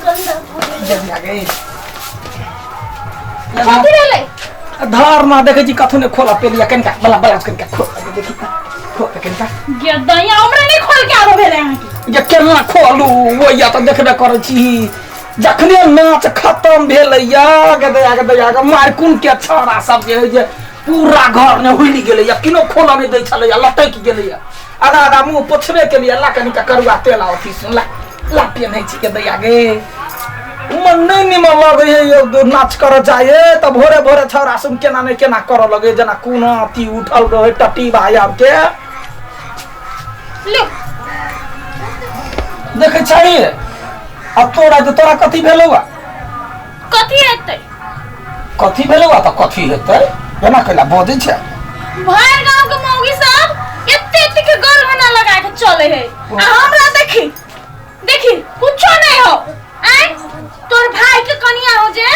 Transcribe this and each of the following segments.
गंदा भऽ गेलै। जल्दी आ गई। कथी भेलै? धर ना देखै छी कथु ने खोला पेलिया कनिका बला बला कनिका खोल के देखी त खोल के कनिका। गे दैया, हमरा नहि खोल के आबऽ भेलै अहाँके। जे केना खोलू ओइया तऽ देखबे करै छी। जखने नाच खतम भेलैया गे दया गे दया गे, मारकुन के छौड़ा सब जे है जे पूरा घर ने हुलि गेलैया, किनो खोलऽ नहि दै छलैया, लटकि गेलैया। आधा आधा मुँह पोछबे केलियै। ला कनिका करुआ तेल आ अथी सुन ला ला पेन्है छी के दैया गे। मन नहि निमन लगै है यौ, नाच करऽ जाइए तऽ भोरे भोरे छौड़ा सुन केना नहि केना करऽ लगै, जेना कोनो अथी उठल रहै टटी भाई आबके। लो। देखै छही अब तोरा जे तोरा कथी भेलौ आ? कथी हेतै? कथी भेलौ आ तऽ कथी हेतै, एना कैला बजै छै? भरि गांव के मौगी सब एते एते के गरगना लगा के चले है आ हमरा देखी देखी कुछो नहीं हो। आय तोर भाई के कनिया हो जे।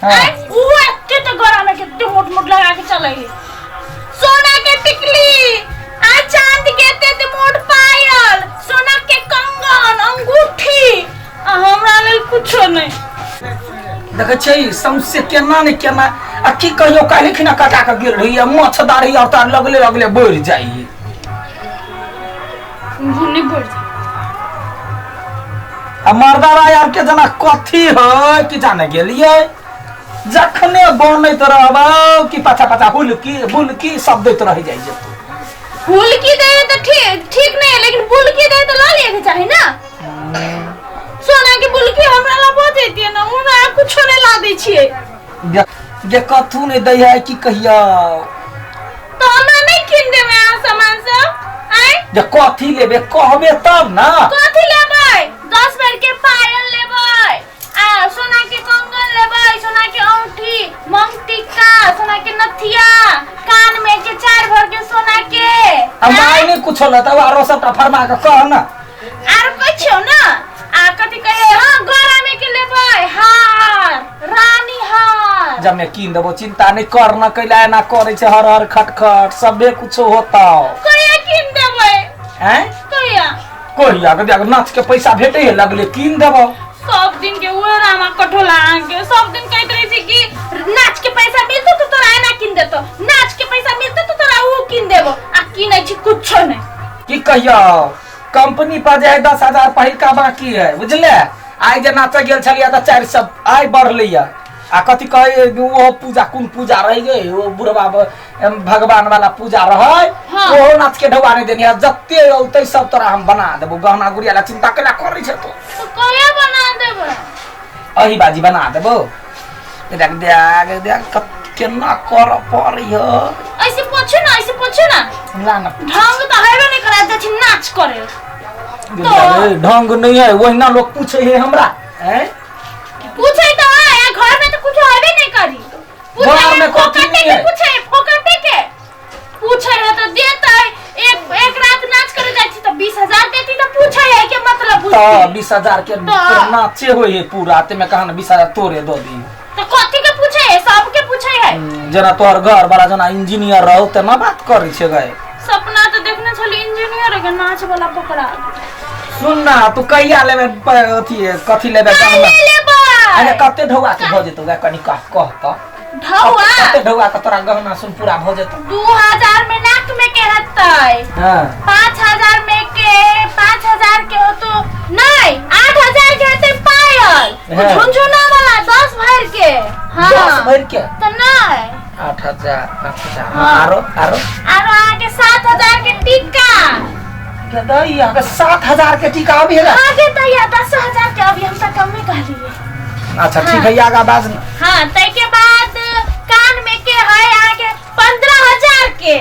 हाँ। आय उहो एते तो गरा में के मोट मोट लगा के चले है, सोना के टिकली आ चांद के एते एते मोट पायल, सोना के कंगन अंगूठी, आ हमरा लेल कुछो नहीं। देखै छै सौंसे केना ने केना आ की कहियो काल्हि खिना कटा के गेल रही माछ दाढ़ी और तार लगले लगले बढ़ि जाइ। नहीं बढ़ जाए। आ मर्दारा यार के जना कथी है कि जाने गेलियै, जखने बनैत रहबौ कि पाछा पाछा हुलकी बुलकी सब दैत रहि जाइ जेतौ। हुलकी दे तो ठीक ठीक नहीं है, लेकिन बुलकी दे तो ला लिए के चाही ना। सोना के बुलकी हमरा ला बहुत देती है ना, हमरा कुछो नहीं ला दै छियै। जे कथू नहीं दै है की कहियो। तो हमरा नहीं किन देबै अहाँ सामान सब? आय जे कथी लेबे कहबे तब ना। कथी लेबै? 10 भर के पायल लेबै आ सोना के कंगन लेबै, सोना के औंठी, मांग टिक्का, सोना के नथिया, कान में के 4 भर के सोना के। आ माय नहीं कुछो लेतौ, आरो सबटा फरमा के कह ना। आर कुछो ना आ कथी कहे? हाँ, गला में के लेबै हार, रानी हार। जब मैं कीन देबो चिंता नहीं कर ना, कैला एना करै छै हर हर खटखट सबे कुछो होतौ। कहिया कीन देबै? हैं? कहिया? कहिया के देख नाच के पैसा भेटे है लगले कीन देबो। सब दिन के उहे रामा कठोला अहाँके सब दिन कहैत रहै छै कि नाच के पैसा मिलतो तो तोरा एना कीन देतो, नाच के पैसा मिलतो तो तोरा ऊ कीन देबो, आ कीनै छी कुछो नहीं। की कहियो कंपनी पर जे है 10,000 पहिलका बाकी है बुझले। आइ जे नाचे गेल छलियै तऽ 400 आइ बढ़लैया। आ कथी कहै ओहो पूजा कोन पूजा रहै गे, ओ बुढ़वा भगवान वाला पूजा रहै। हाँ। ओहो नाच के ढौआ नहि देनी, जते औतै सब तोरा हम बना देबो। गहना गुड़िया ला चिंता केला करै छै तो? तो कहिया बना देबै? अही बाजी बना देबो। देख देख देख केना करऽ पड़ै है। ऐसे पूछू ना, ऐसे पूछू ना। ला ना। ढंग तो हेबे नहीं करा जाइ छी नाच करे। अरे, ढंग नहीं है ओहिना लोग पूछे है हमरा। हैं? पूछे तो है, घर में तो कुछ हेबे नहीं करी। पूछे घर में कथी फोकटे नहीं के है? पूछे फोकटे के पूछे है तो देते। एक एक रात नाच करे जाइ छी तो 20,000 देती तो पूछे है के मतलब तो बुझती। 20,000 के तो नाचे होय है पूरा ते में कहा ना 20,000 तोरे दो दी। तो कथी के पूछे है? सबके पूछे है। जेना तोहर घर वाला जना इंजीनियर रहो ते ना बात करै छे गए। सपना तो देखने छली इंजीनियर के नाच वाला पकड़ा। सुन ना तू कहिया लेबे अथी कथी लेबे काल्हि गहना? लेबै। अरे कते ढौआ के भऽ जेतौ गए कनी कह कह त। ढौआ? कते ढौआ के तोरा गहना सुन पूरा भऽ जेतौ? 2000 में नाक में के हेतै। हाँ। 5000 में के, 5000 के होतो नहीं, 8000 के हेतै पायल। हाँ। झुनझुना वाला 10 भर के। हाँ। 10 भर के? तो नहीं। 8000, 5000। हाँ। आरो, आरो? आरो अहाँके 7000 के टीका। के दै, अहाँके 7000 के टीका अभी है? आगे दैया 10,000 के अभी हम तऽ कमे कहलियै। अच्छा ठीक है, आगा बाज ना। हाँ, तै के बाद कान में के है अहाँके 15,000 के।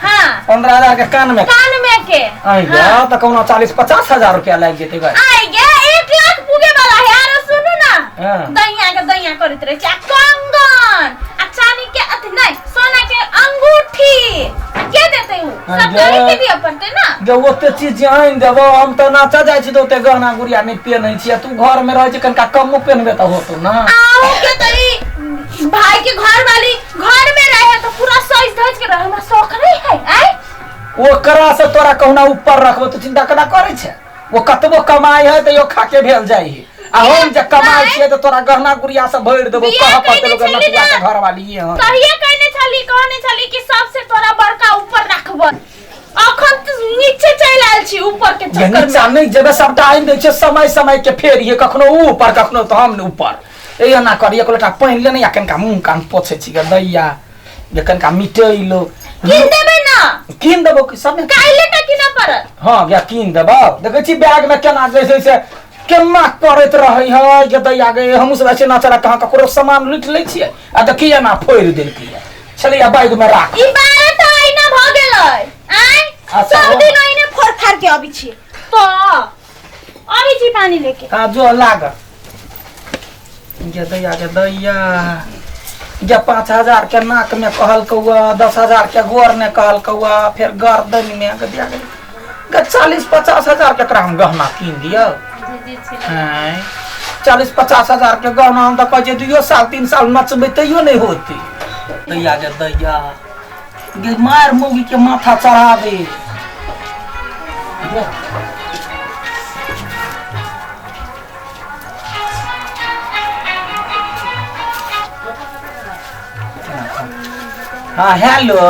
हाँ। 15,000 के कान में? कान में के। आई गे, हाँ। तऽ कहुना 40-50,000 रुपया लागि जेतै गए। आई गे, 1 लाख पुगे वाला है। आरो सुनू ना। हाँ। दैया के दैया करैत रहै छै। आ कंगन, आ चानी के अथी नहीं, सोना के अंगूठी। आ के देतै उ? हाँ, सब गे। गरीब के दिअ पड़तै ना। जे ओते चीज जे आनि देबो, हम तऽ नाचा जाइ छी तऽ ओते गहना गुड़िया नहि पेन्है छी, आ तू घर में रहै छी कनिका कमो पेन्हबे तऽ होतौ ना। आहू के तऽ ई भाई के घर वाली घर में रहे तो पूरा सज धज के रहे, हमरा शौक नहीं है। आय ओकरा से तोरा कहुना ऊपर रखबो, तू चिंता केना करै छै? ओ कतबो कमाइ है तैयो खाके भेल जाइ है। आ हम जे कमाइ छियै तऽ तोरा गहना गुड़िया सब भरि देबो। बियाह कहऽ पड़तै कयने लोक छली नटुआ ना। के घरवाली हँ। तहिया कहने छली, कहने छली कि सबसे तोरा बड़का ऊपर राखब। अखन तऽ नीचे चलि आयल छी ऊपर के जे चक्कर में। नीचा नहि जेबै, सबटा आनि दै छै समय समय के फेर ये कखनो ऊ ऊपर कखनो तऽ हम ऊपर। ए एना कर, एक लोटा पानि लेने आ कनिका मुँह कान पोछै छी गे दैया, जे कनिका मिटेलो। कीन देबै ना? कीन देबो कि सब काल्हि तऽ कीनऽ पड़त। हँ गे कीन देबो। देखै छी बैग में केना जे छै से केना करैत रहै है गे दैया गे। हमहूँ सब ऐसे नाचला कहाँ ककरो सामान लूटि लै छियै आ देखी एना फोड़ि देलकै। छलैया बैग में राख। ई बारह टा आईना भऽ गेलै। आँय अच्छा, सब हो। दिन आईने फोड़ फाड़ के अबै छी, तऽ अबै छी पानी लेके। हाँ जो लाग गे दैया गे दैया गे। 5000 के नाक में कहलकौआ, 10,000 के गोर ने कहलकौआ, फेर गर्दन में गे दैया गे गे। 40-50 हजार के एकरा हम गहना कीन दियौ? आँय, 40-50 हजार के गहना हम तऽ कहै छियै 2 साल 3 साल नचबै तैयो नहि होतै। दैया गे दैया गे, मार मौगी के माथा चढ़ा दे। हाँ हेलो,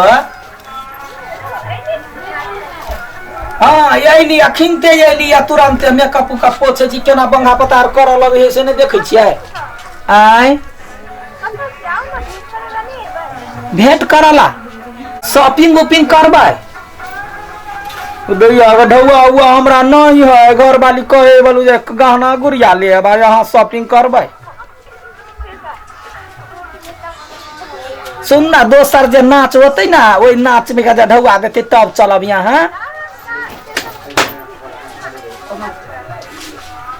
हाँ अयली, अखिनते अयली आ तुरन्ते मेकअप उकअप पोछै छी। केना बंघा पतार करऽ लगै है से नहि देखै छियै? आँय, भेंट करला शॉपिंग उपिंग करबै? दैया अगर ढौआ उआ हमरा नहीं है, घरवाली कहे बोलू जे गहना गुड़िया लेब आ यहाँ शॉपिंग करबै। सुन ना, दोसर जे नाच होतै ना, ओहि नाच में जे ढौआ देतै तब चलब यहाँ।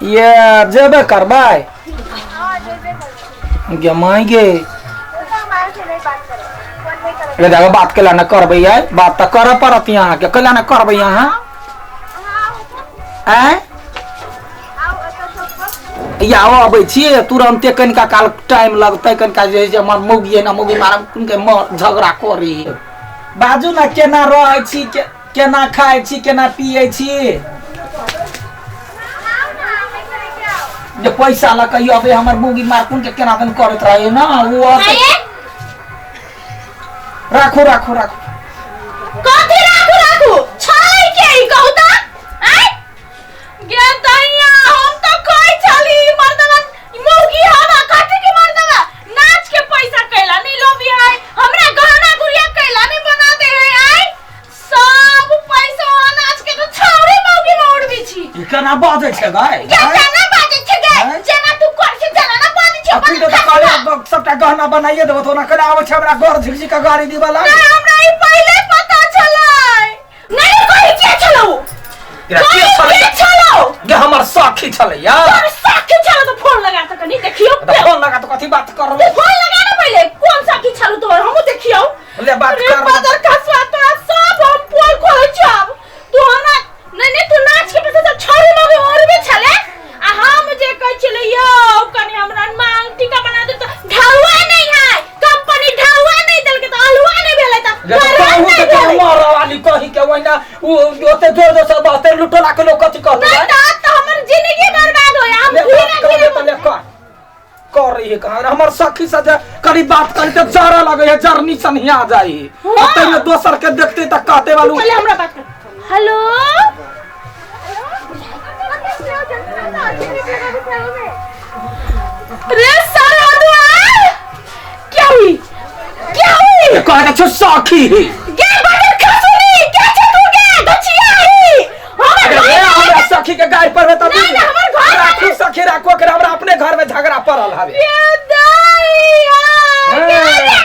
ये जेबे करबै गे माय गे? रे देखो, बात केला ना करबै यार? बात तऽ करऽ पड़त यहाँ के। केला ना करबै यहाँ? आँय, या अबै छियै तुरन्ते, कनिका काल टाइम लगतै। कनिका जे है से हमर मौगी है ना, मौगी मारब के झगड़ा करी। बाजू ना, केना रहै छी, केना खाइ छी, केना पियै छी? जे पैसा लऽ कऽ अबै हमर मौगी मारकुन के केना दन करैत रहे ना ओ। आये। राखू राखू राखू। कथी राखू राखू? छै के ई कहू तऽ? आँय गे दैया, हम तऽ कहै छली मर्दवा मौगी हवा कथी के मर्दवा नाच के पैसा कैला नहीं लोभी है, हमरा गहना गुड़िया कैला नहीं बना दे है। आय सब पैसा नाच के तो छौरी मौगी में उड़बी छी। ई केना बाजै छै गाय? गे केना बाजै छै गे? आँय? जेना तू कर छी जेना ना बाजै छै। अखन तऽ कहले सबटा गहना बनाइए देबो तऽ ओना केना आबै छै हमरा घर झिक झिक के गाड़ी दिबा लाग। नहीं, हमरा ई पहिले पता छलै। नहीं, कही के छलौ? के छलै? के छलौ? गे हमर सखी छलै यार। तोर सखी छलौ तऽ फोन लगा तऽ कनी देखियौ। तऽ फोन लगा तऽ कथी बात कर? तू फोन लगा ना पहिले, कौन सखी छलौ तोहर, हमहूँ देखियौ। ले बात अरे कर। बदर खसुआ, तोरा सब हम पोल खोलै छियौ आब। तू हमरा नहीं नहीं, तू नाच के पैसा सब छौरी मगे और भी छले आ हम जे कहै छलै यौ कनी हमरा मांग टीका बना दे तऽ ढौआ नहीं है, कंपनी ढौआ नहीं देलकै तऽ अलुआ नहीं भेलै तऽ जे तऽ गरम कहूँ नहीं तऽ भेलै। मरऽ वाली कही के ओहिना ओ ओते जोर जोर से बहते लुटोला के लोग कथी कहते? नहीं तऽ हमर जिंदगी बर्बाद होय हम ले घुरे बात कर घुरे। ले, ले कर कर रही है कहाँ? हमर सखी से जे करी बात करी तऽ जरऽ लगे है, जरनी सनिया जाई। हाँ। तैमे दोसर के देखते तऽ कहते वालू। पहले हमरा बात कर। हेलो, रे सरदुआ, क्या हुई, क्या हुई? कहते छौ सखी है। गे बदर खसुनी, क्या छे तू गे दचिया ही हमर अरे घर रे, हमरा सखी के गाय पर में तब नहीं, नहीं, हमर घर में राखू सखी राखू, अगर हमरा अपने घर में झगड़ा पड़ल हवे। ये दैया। हाँ। गे रे,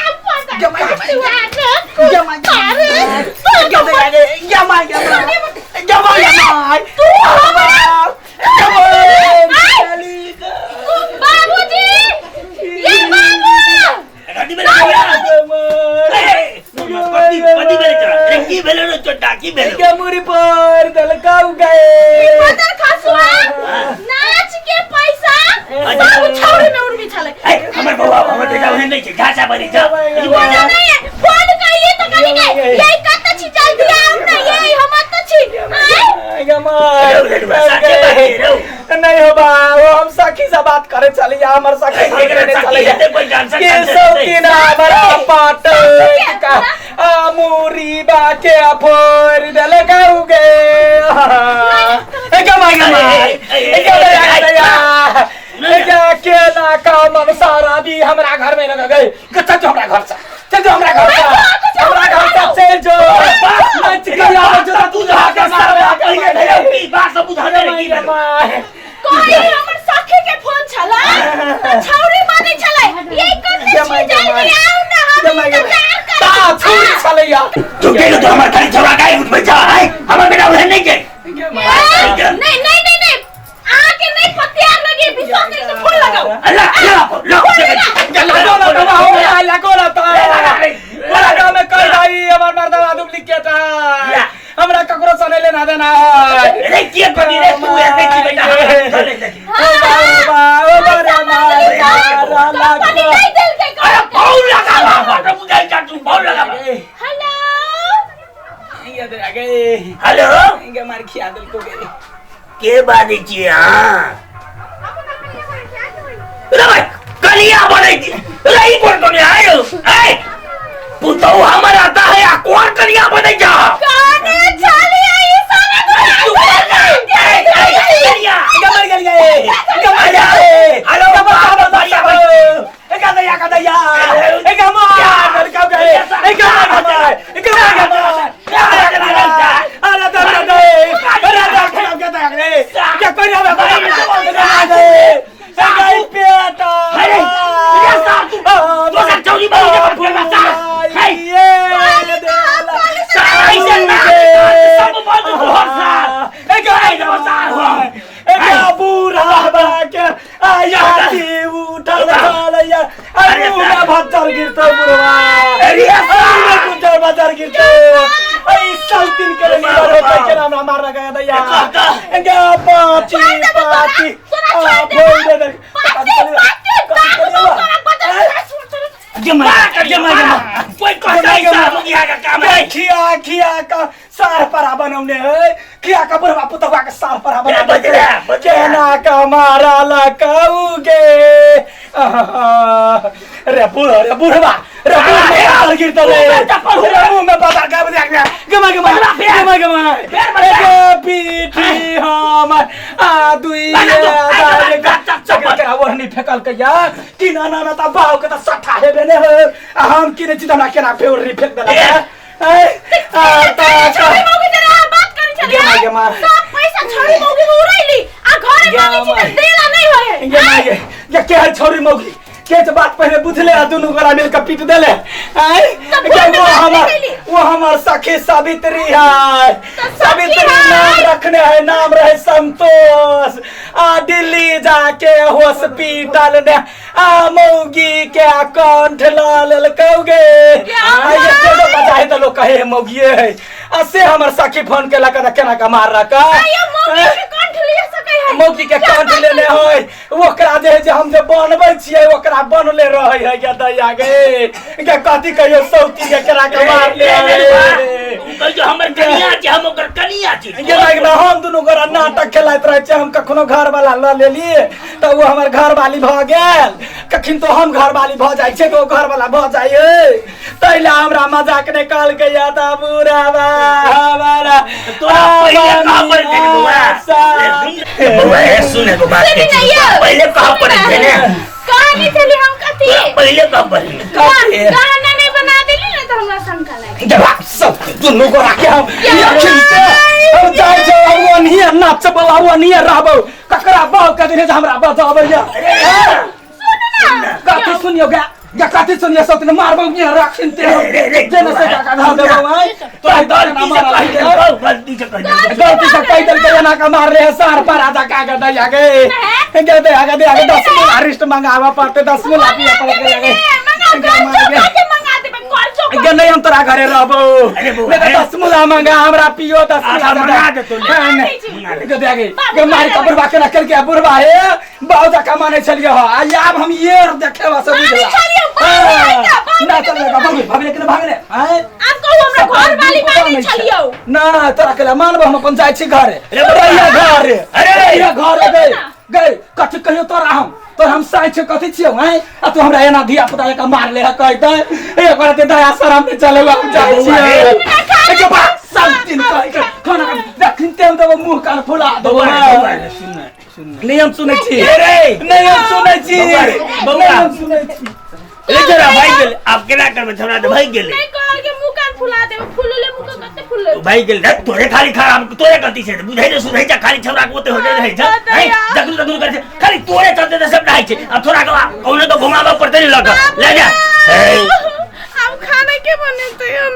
गे माय, गे माय। गे गे माय, गे माय, गे गे माय, गे माय, गे माय, गे माय। तू हमरा गे माय। बाबूजी, ये बाबू। कथी भेलै भैया? कथी कथी भेलै तोरा? अरे की भेलै रे छोटा, की भेलै? गे मुरी पर दलकाउ गए। बदर खसुआ, नाच के पैसा सब छौरी में उड़बी छले। ए, हमर बौआ, हमर बेटा ओहन नहि छै, घासा बनै छै। बोलो नहीं है, फोन कहिए तो कनी गए यही कत छी, जल्दी आओ ना, यही हम त छी आय। गे माय। रौ, रौ, साचे बात छै, रौ। नहीं हो बा वो हम सखी से बात करे चलिया हमर सखी ए, से सखी चलिया हेतै कोइ डांसर के तांसर सौतीन हमरा पाट का आमुरी बा के फोर देल गाउगे ए कमाई कमाई ए दया दया ए के ना काम सारा भी हमरा घर में लग गए चल जो हमरा घर से चल जो हमरा घर से हमरा घर से चल जो नाच के आवे जो तू जा के सारा पहिले भेलौ की बात सब बुझा दे रे की भेलौ कोई हमर सखी के फोन छला त छौरी माने छलै ये करने छी जल्दी आउ ना हम इंतजार ता कर छुरी छलैया तू के तो हमर खाली छौड़ा काहे उठबै छ आय हमर बेटा ओहन नहीं छै नहीं नहीं नहीं नहीं आके नहीं पतियार लगी विश्वास नहीं तो फोन लगाओ अल्लाह लो लो लगो ना तो हो लगो ना तो लगा में कर भाई हमर मर्दवा डुप्लीकेट है हमरा ककरो से नहीं लेना देना है रे के करी रे तू ऐसे की बेटा चले देखी ओ बाबा ओ बड़ा मारा कंपनी नहीं दिल के अरे पाऊ लगा बाबा तो बुझाई जा तू पाऊ लगा हेलो ये दे गए हेलो इनके मार खिया दिल को गए के बाजै छी अहाँ रे भाई कनिया बनै छी रे ई कोन कनिया आयो ए पुतहु हमर आता है आ कोन कनिया बनै जा काने छलिए ई सारा ए ए कनिया इनके मर गेल गए इनके मर गए हेलो बाबा बाबा इनका दया का दया इनका मार लड़का गए इनका मार मार इनका मार मार अरे दे दे अरे दे के दया रे क्या कोई ना बाबा गए गई पेट अरे ये सार तू दोसर चौरी बनी के बात करबा सार हे सार ऐसे ना सब बंद घर सार एक आई देबो सार हो एक बूढ़ा बाके आया उठल छलैया अरे मुँह भत्तर गिरतो बुढ़वा अरे अरे गुजर बाजार गिरतो ऐ साउथिन के लीडर होतै के नाम मार लगा दैया गे पाची पाची आ बोल दे जमा जमा जमा कोई कहता है सार मुखिया का काम है खिया खिया का सार परा बनौने है खिया का बुढ़वा पुतहुआ के सार परा ए, बजरा, बजरा। केना का मारा लकाउगे रे बुढ़ रे बुढ़वा रे बुढ़वा बाजार गिरतो रे मुंह में चप्पल हुआ। रे मुंह में बाजार का बजा गमा गमा बजरा, फेर। गमा गमा फेर बजरा। रे पीठी हमर आ दुई लगा दो, आ, लगा, चप्पल। केकरा ओढ़नी फेकल के या कि ना ना ना त बाव के त सट्ठा हेबे ने हो आ हम किने छी त हमरा केना फेर ओढ़नी फेक देलक ए। ए आ त छौरी मौगी जरा बात करी छलिए गे माय, गे माय। सब पैसा छौरी मौगी के उड़ैली आ घरे गे मांगे छी माय। त देला नहीं होए गे माय गे ये के है छोरी मौगी के जे बात पहले बुझले आ दुनू गोरा मिल के पीट देले आय तब के भूल में वो बात हमर नहीं कैली। वो हमर सखी सावित्री है सखी सावित्री है। नाम रखने है नाम रहे संतोष आ दिल्ली जाके हॉस्पिटल ने आ मौगी के कंठ ला लेलकौगे आ ये केनो बचाए त लोग कहे मौगिए है आ से हमर सखी फोन केलक त केना के मार रखा आयो मौगी के कंठ लिए सकै है मौगी के कंठ लेने होय ओकरा जे है जे हम जे बनबै छियै ओकरा बनले रहै है या दैया गे के कथी कहियो सौती के केना के मार ले कहियो हमर कनिया छै हम ओकर कनिया छी गे लगना हम दुनू गोरा नाटक खेलाइत रहै छियै हम कखनो घर वाला लऽ लेलियै तऽ ओ हमर घर वाली भऽ गेल कखन तो हम घर वाली भऽ जाइ छियै तऽ ओ घर वाला भऽ जाइ है ताहि लए हमरा मजाक नहि कहलकै या तऽ बुढ़ाबा हमारा तोरा पहिले कह पड़ै छै ने बौआ ए, बौआ ए, सुन एगो बात सुनी कहै ना छी। यौ पहिले कह पड़ै छै ने कहानी छली हम कथी तोरा पहिले कह पड़ै छै। कथी? गाना नहीं बना देली ना तो हमरा शंका लागे जवाब सब दुनू गोरा के हम यखिनते हम जाइ छै हम ओनहिए नाच बला ओनहिए रहबौ ककरा बाव के देने जे हमरा बजाबैया सुन ना कथी सुनियो गे गे कथी सुनियो सब तने मारबौ के रखिनते रे, रे, रे, जेना से काका धा देबौ आइ तोरा गलती से कहि देलकौ गलती से कहि देलकौ गलती से कहि देलकै एना के मार रहे सार पर आजा का के दैया गे गे दैया गे दैया गे 10 मुला रिश्त मंगाबऽ पड़तै 10 मुला पिए पड़तै गे मंगा गे मार गे मंगा देबे कर्जो गे नहीं हम तोरा घरे रहबौ अरे बौआ, नहीं तऽ हे। 10 मुला मंगा हमरा पियो 10 अच्छा, मुला मंगा देतौ ने। हाँ, मंगा नहीं। दै छी। मंगा गे दैया गे बाबू, गे मारि मंगा के बुढ़बा केना केलकै बुढ़बा हे बाउ जकाँ मानै छलियै हँ आ आब हम येर देखेबा से मानै बुझला छलियै, बाबू हाँ, आइ तऽ, बाबू ना के चल देखो। भागे भागे केना भागले आँय आप कहू हमरा घर वाली मानै छलियौ ना तोरा के मानबो हम अपन जाइ छी घरे अरे बौआ। रहिया घरे अरे। रहिया घरे गए हम तो हम साइ छौ कथी छियौ हैं आ तू हमरा एना धिया पुता जकाँ मार ले कहतै ए ओकरा ते दया शरम नहि चले हम जाइ छियै ए के बात सब दिन कहै के खाना खा देखिते हम देबो मुंह कान फुला देबो बौआ रे, बौआ रे, सुन ने, सुन ने। नहि हम सुनै छी ए रे नहि हम सुनै छी बौआ रे, बौआ। नहि हम सुनै छी रे छोरा भागि गेलै आब केना करबै छोरा तऽ भागि गेलै नहीं कहल के मुंह कान फुला देबो फुलले मुंह के कते फुलले भागि गेलै रे, तोरे खाली खराब तोरे गलती छै बुझै ने सुधै छै खाली छोरा के ओते होते रहै छै हैं जखन तखन करै छै खाली तोरे चलते तऽ सब रहै छै आब छोरा के कहुना तऽ घुमाबऽ पड़तै ने लऽ कऽ ले जा हे अब खाना के बनेतै हम?